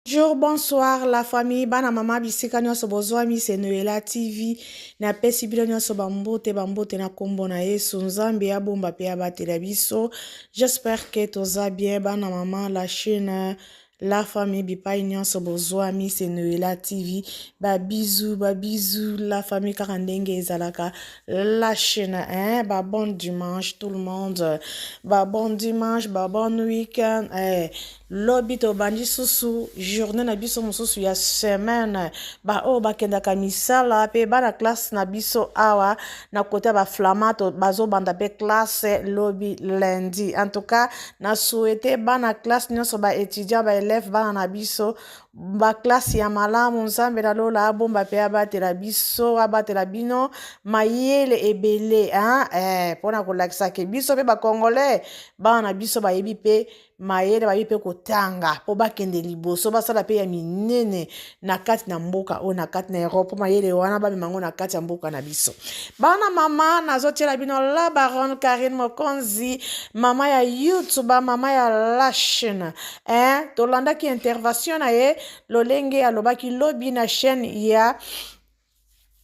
Bonjour, bonsoir la famille, bana mama bisika nyonso bozwami, c'est Noela TV. Napesi bino nyonso bambote bambote na kombo na Yesu. Nzambe abomba pe abatela biso. J'espère que toza bien bana mama la chaîne la famille bipai nyonso bozwami, c'est Noela TV. Ba bisous, ba bisous la famille kaka ndenge ezalaka la chaîne hein, ba bon dimanche tout le monde. Ba bon dimanche, ba bon week-end. Eh, Lobi tobandi susu journée na biso mosusu ya semaine. Baoyo bakendaka misala mpe bana classe na biso awa na kote ya baflama bazobanda mpe classe lobi lundi. En tout cas na souhaite bana classe nyonso, ba étudiants, ba élèves, bana na biso ba classe ya malamu. Nzambe na lola abomba mpe abatela biso, abatela bino mayele ebele hein? Eh, mpona kolakisa ke biso mpe ba congolais bana na biso bayebi mpe mayele, bayebi mpe kotanga mpo bakende liboso, basala mpe ya minene na kati na mboka oyo, na kati na Europe, mpo mayele wana bamema yango na kati ya mboka na biso. Bana mama, nazotiela bino la baronne Karine Mokonzi, mama ya YouTube, mama ya la chaîne eh, tolandaki intervention na ye lolenge alobaki lobi na chaîne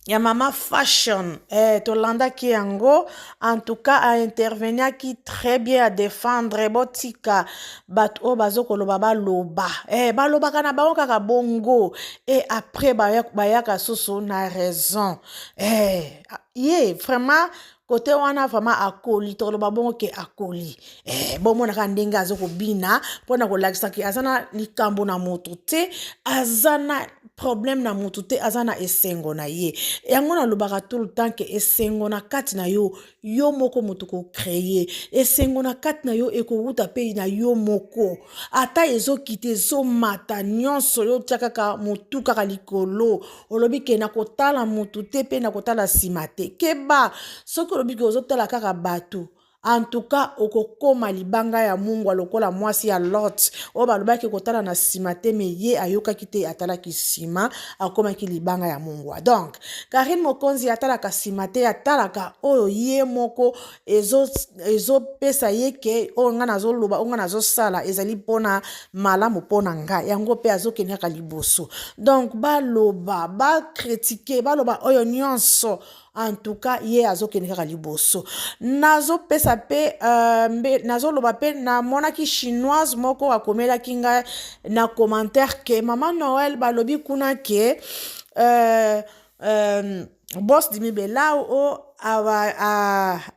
ya mama fashion. Eh, tolandaki yango. En tout cas ainterveniaki très bien, à défendre. Botika bato oyo bazokoloba baloba, eh, balobaka na bango kaka bongo et après bayaka susu na raison. Eh, ye vraiment kote wana vraiment akoli, tokoloba bongo ke akoli. Eh, bomonaka ndenge azokobina mpona kolakisa ke aza na likambo na moto te, aza na problème na motu te, aza na esengo na ye. Yango nalobaka tout le temps ke esengo na kati na yo, yo moko moto kocréer esengo na kati na yo, ekowuta mpe na yo moko. Ata ezokita, ezomata, nyonso yo tia kaka motu kaka likolo. Olobi ke na kotala motu te mpe na kotala nsima te. Keba, soki olobi ke ozotala kaka bato, en tout cas okokóma libanga ya mungwa lokola mwasi ya Lot oyo balobaki kotala na nsima te, me ye ayokaki te, atalaki nsima, akomaki libanga ya mungwa. Donc Karine Mokonzi atalaka nsima te, atalaka oyo ye moko ezopesa ye ke oyo ngai nazoloba, oyo ngai nazosala ezali mpona malamu mpona ngai, yango mpe azokende kaka liboso. Donc baloba, bacritiquer, baloba oyo nyonso, en tout cas ye azokende kaka liboso. Nazopesa mpe uh, nazoloba mpe namonaki chinoise moko akomelaki ngai na commentaire ke mama Noel balobi kuna ke boss Dimi Belau o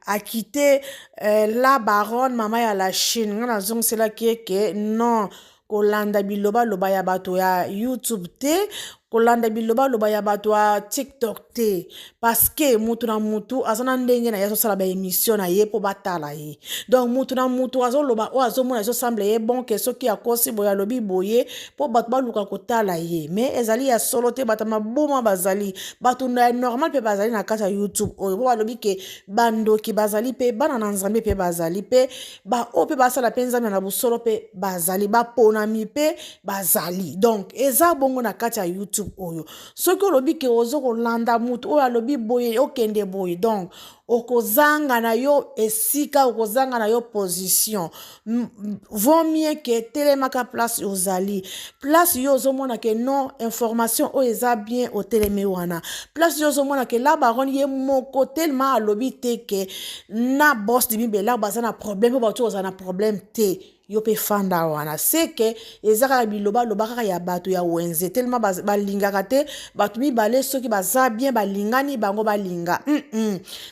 akite la baronne mama ya la Chine. Ngai nazongiselaki ye ke non, kolanda bilobaloba ya bato ya YouTube te, kolanda bilobaloba ya bato ya TikTok te, parce que mutu na mutu aza na ndenge na ye azosala baémission na ye mpo batala ye. Donc mutu na mutu azoloba oyo azomona ezosemble ye bon, ke soki akosi boye, alobi boye mpo bato baluka kotala ye, mais ezali ya solo te. Bato maboma bazali, bato ya normal mpe bazali na kati ya YouTube oyo, mpo balobi ke bandoki bazali mpe bana na Nzambe mpe bazali mpe baoyo mpe basala mpe Nzambe na bosolo mpe bazali, baponami mpe bazali. Donc eza bongo na kati ya YouTube oyo. Soki olobi ke ozo kolanda motu oyo alobi boye, okende boye, donc okozanga na yo esika, okozanga na yo position. Vaut mieux ke telemaka place ozali, place yo ozomona ke non, information oyo eza bien, otelemi wana. Place yo ozomona ke la baronne ye moko tellement alobi te ke na boss Dimi Bela baza na problème, mpo bato kozala na problème te, yo mpe fanda wana. Seke eza kaka bilobaloba kaka ya bato ya wenze, tellement balingaka te bato mibale soki baza bien, balingani bango balinga.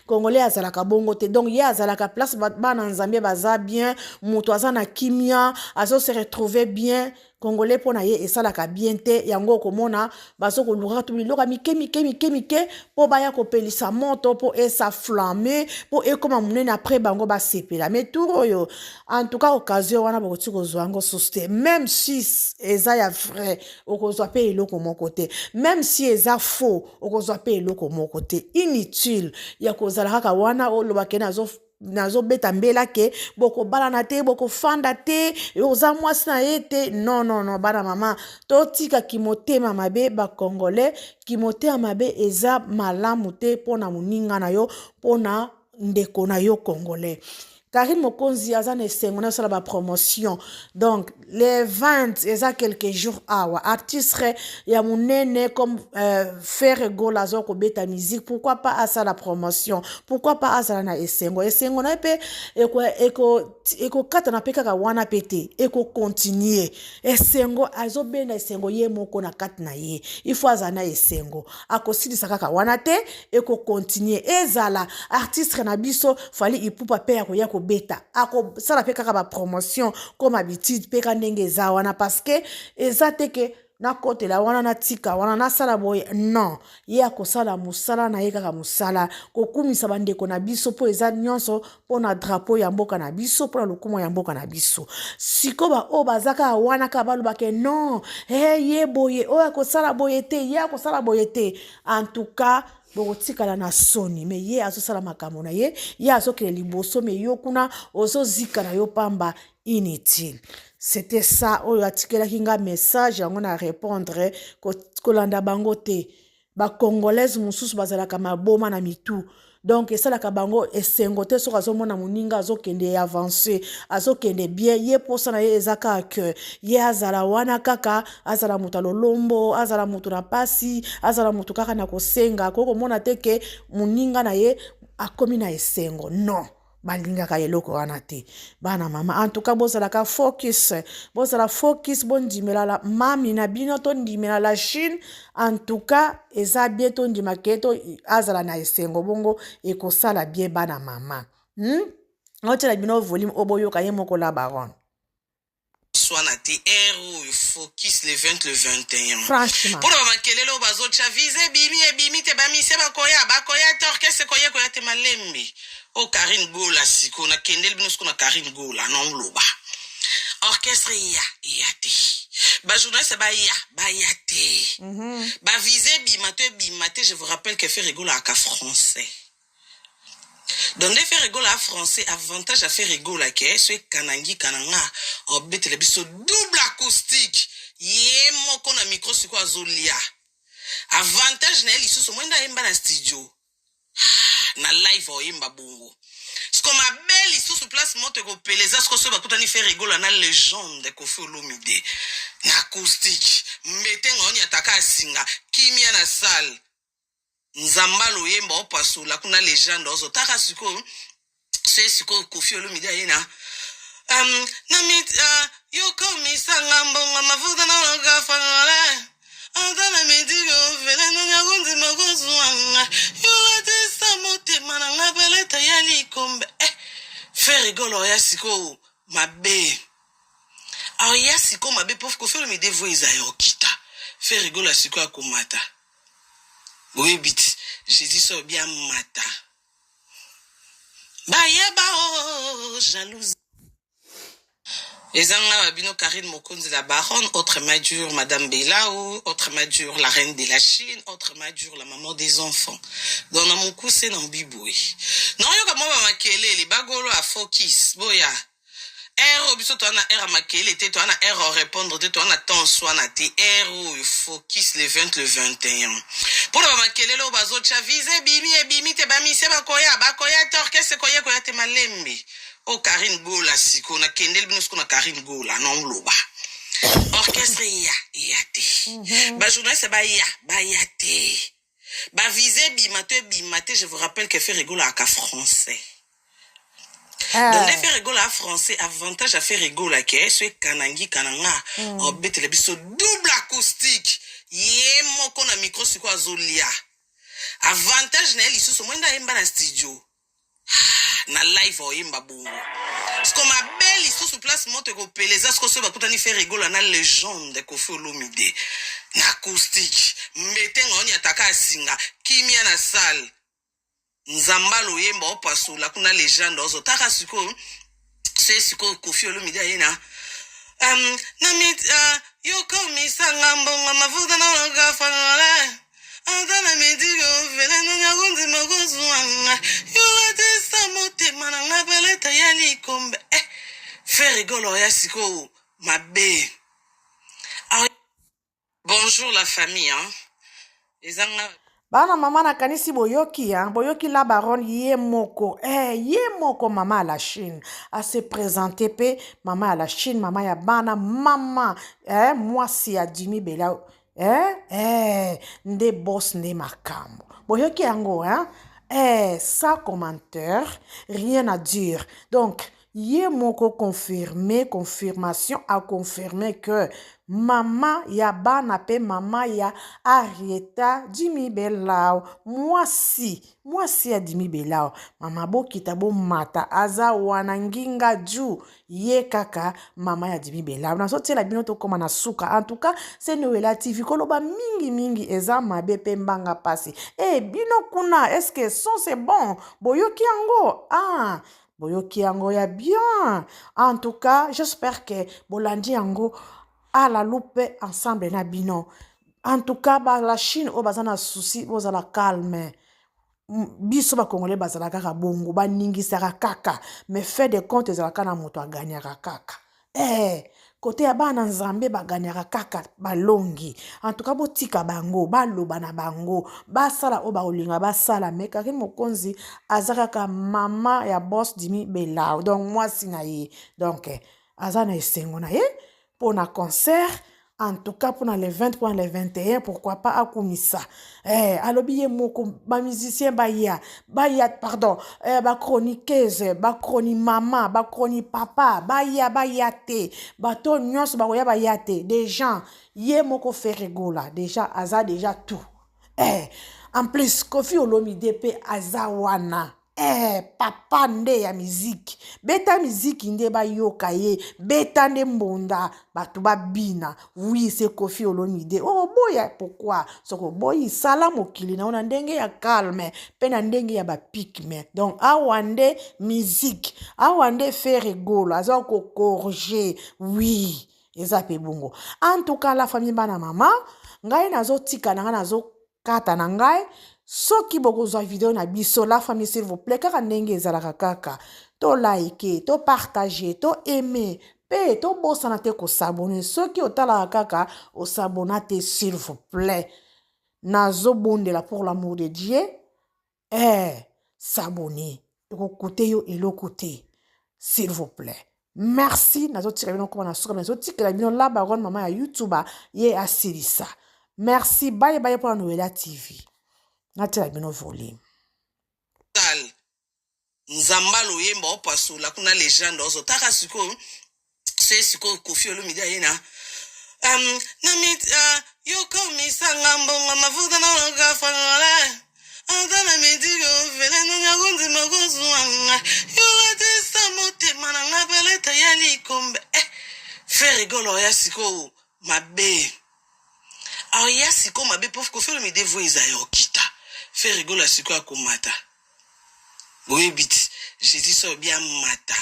Congolais azalaka bongo te. Donc ye azalaka place bana Nzambe baza bien, moto aza na kimia, azose retrouver bien, congolais mpo na ye esalaka bien te. Yango okomona bazo kolukaka to biloko ya mike mike mike mike mpo baya kopelisa moto mpo es'enflamme, mpo ekóma monene, après bango basepela. Mais tour oyo, en tout cas occasion wana bokoki kozwa yango susu te. Même si eza ya vrai, okozwa mpe eloko moko te. Même si eza faux, okozwa mpe eloko moko te. Inutile ya kozala kaka wana olobake nazobeta mbela ke bokobalana te, bokofanda te, oza mwasi na ye te. Non, non, non, bana mama, totikaki motema mabe. Bacongolais, kimotema mabe eza malamu te mpona moninga na yo, mpona ndeko na yo congolais. Carine Mokonzi aza na esengo na sala ba promotion. Donc les 20 eza quelques jours awa artiste ya munene comme Ferre Gola aza kobeta musique, pourquoi pas asala promotion, pourquoi pas azala na esengo. Esengo na ye mpe ekokatana mpe kaka wana mpe te, ekocontinue esengo. Azobenda esengo ye moko na kati na ye, il faut azala na esengo. Akosilisa kaka wana te, ekocontinue. Ezala artiste na biso Fally Ipupa mpe ya koya kobeta, akosala mpe kaka bapromotion comme habitude mpe ka ndenge eza wana, parce que eza te ke nakotela wana, natika wana, nasala boye. Non, ye akosala mosala na ye kaka mosala, kokumisa bandeko na biso, mpo eza nyonso mpona drapeau ya mboka na biso, mpona lokumu ya mboka na biso. Sikoyo baoyo baza kaka wana kaka balobake non, hey, ye boye, oyo akosala boye te, ye akosala boye te. En tout cas bokotikala na soni. Mais ye azosala makambo na ye, ye azokende liboso, mais yo kuna ozozika na yo pamba, inutile. C'était ça oyo atikelaki nga message yango na répondre. Kolanda bango te. Bacongolaise mosusu bazalaka maboma na mitu, donc esalaka bango esengo te soki azomona moninga azokende avance, azokende bien. Ye mposa na ye eza kaka ke ye azala wana kaka, azala moto ya lolombo, azala moto na pasi, azala moto kaka na kosenga. Akoki komona te ke moninga na ye akomi na esengo. Non, balingaka eloko wana te. Bana mama, en tout cas bozalaka focus, bozala focus, bondimela la mami na bino, tondimela la Chine. En tout cas eza bien, tondima ke to azala na esengo, bongo ekosala bien. Bana mama, Otiela bino volume oyo boyoka ye moko la baronne. Swana te, heure oyo focus le 20, le 21. Franchement. Mpona bamakelele oyo bazotya, visa ebimi, ebimi te, bamise bakoya, bakoya te, orchestre koya, koya te, malembe. Oyo Karine Gola, sikoyo nakendeli bino sikoyo na Karine Gola na oloba orchestre eya, eya te, bajournaliste baya, baya te, bavisa ebima to ebima te. Je vous rappelle que Ferre Gola aka français, donc nde Ferre Gola a français, avantage ya Ferre Gola ke so ekanangi kananga obetela biso double acoustique, ye moko na micro. Sikoyo azolia avantage na ye lisusu, moi nde ayemba na studio, na live oyemba bongo. Siko mabe lisusu, place moto ekopela eza siko soki bakutani Ferre Gola na légende Kofi Olomide na acoustique, mbetenga oniataka asinga kimia na salle, nzamba loyemba opasola kuna, légende ozotaka. Sikoyo so sikoyo Kofi Olomide aye na na mit yokomisanga mbongo mafuta na lokafangole ata na midiki ofele nani akondima kozwanga yolatisa motema na nga peleta ya likombe. Ferre Gola oya sikoyo mabe, aya sikoyo mabe mpo Kofi Olomide vo eza ya okita, Ferre Gola sikoyo akomata. Boyebi ti Jésus so obi amata, bayeba o jalouse. Eza nga babino Karine Mokonzi la baronne, autrement dur madame Belao, autrement dur la reine de la Chine, autrement dur la maman des enfants. Donc na mokuse na mobiboye naoyoka mwa bamakelele bagolo ya focus boya. Heure oyo biso toza na heure ya makelele te, toza na heure ya répondre te, toza na temps wana te. Heure oyo focus le 20, le 21. Mpona bamakelele oyo bazotya, visa ebimi, ebimi te, bamise bakoya, bakoya te, orchestre koya, koya te, malembe. Oyo Karine Gola, sikoyo nakendeli bino sikoyo na Karine Gola na oloba orchestre eya, eya te, bajournaliste baya, baya te, bavisa ebima to ebima te. Je vous rappelle que Ferre Gola aka français, donc nde Ferre Gola a français, avantage ya Ferre Gola ke so ekanangi kananga obetela biso double acoustique, ye moko na micro. Sikoyo azolia avantage na ye lisusu, moi nde ayemba na studio, na live oyemba bongo. Siko mabe lisusu, place moto ekopela eza siko soki bakutani Ferre Gola na légende Kofi Olomide na acoustique, mbetenga oniataka asinga kimia na salle, nzamba loyemba opasola kuna, légende ozotaka. Sikoyo so sikoyo Kofi Olomide aye na na mit yokomisanga mbongo mafuta na lokafangole ata na midiki ofele nani akondima kozwanga yolatisa motema na nga peleta ya likombe. Ferre Gola oya sikoyo mabe. Ah, bonjour la famille, hein. Eza nga. Bana mama nakanisi boyoki hein? Boyoki la baronne ye moko eh, ye moko mama ya la Chine ase présente mpe mama ya la Chine, mama ya bana, mama eh, mwasi ya Jimmy Bela eh, eh, nde boss nde makambo boyoki yango hein? Eh, sans commentaire, rien à dire. Donc ye moko confirme, confirmation a confirme que mama ya bana mpe mama ya Arieta Jimmy Belao, mwasi mwasi ya Jimmy Belao, mama bokita bomata aza wana nginga ju ye kaka mama ya Jimmy Belao. Nazotiela bino tokóma na suka. En tout cas, c'est Noela TV, koloba mingi mingi eza mabe mpe mbanga pasi. E bino kuna, est ce que son c'est bon? Boyoki yango? Ah, boyoki yango ya bien. En tout cas, j'espère que bolandi yango à la loupe ensemble na bino. En tout cas, ba la Chine oyo baza na souci, bozala calme. Biso bakongolais bazala kaka bongo, baningisaka kaka, mais fait de compte ezalaka na moto aganyaka kaka. Eh, kote ya bana Nzambe baganyaka kaka, balongi. En tout cas, botika bango baloba na bango, basala oyo bakolinga basala. Mais Karine Mokonzi aza kaka mama ya boss Dimi Belao, donc mwasi na ye. Donc aza na esengo na ye mpona concert. En tout cas, mpona le 20, mpona le 21, pourquoi pas akumisa. Eh, alobi ye moko bamusicien baya baya, pardon, eh, bachroniqueuse, bachroni mama, bachroni papa, baya baya te, bato nyonso bakoya baya te. Déjà ye moko Ferre Gola déjà aza déjà tout. Eh, en plus Kofi Olomide mpe aza wana. Eh, papa nde ya miziki, beta miziki nde bayoka ye, beta nde mbonda bato babina. Oui, c'est Kofi Olomide. Oboya pourquoi? Soki oboyi, sala mokili na yo na ndenge ya calme mpe na ndenge ya bapikme. Donc awa nde miziki, awa nde Ferre Gola aza kokorge. Oui, eza mpe bongo. En tout cas, la famille, bana mama, ngai nazotika na ngai, nazokata na ngai. Soki bokozwa video na biso, la famille, s'il vous plaît, kaka ndenge ezalaka kaka, tolike, topartage, toaime mpe tobosana te kos'abonner. Soki otalaka kaka os'abonner te, s'il vous plaît, nazobondela pour l'amour de Dieu, eh, s'abonner ekokute yo eloko te, s'il vous plaît. Merci. Nazotikela bino koma na suka, nazotikela bino la baronne, mama ya YouTube, ye asilisa. Merci, baye baye mpona Noela TV. Natiela bino volume. Nzamba loyemba opasola kuna legende ozotaka sikoyo se sikoyo Kofi Olomide aye na na mit yokomisanga mbongo mafuta na ata na midiki ofele nanya kondima kozwanga yolatisa motema na nga peleta ya likombe. Eh, Ferre Gola oya sikoyo mabe, aya sikoyo mabe mpo Kofi Olomide vo eza ya okita. Ferre Gola sikoyo akomata, boyebi ti Jésus so obi amata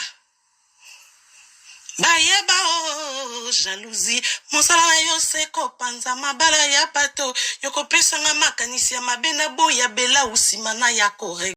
bayeba o jalousie mosala na yo se kopanza mabala ya bato, yo kopesanga makanisi ya mabe na boya bela nsima na ya kore.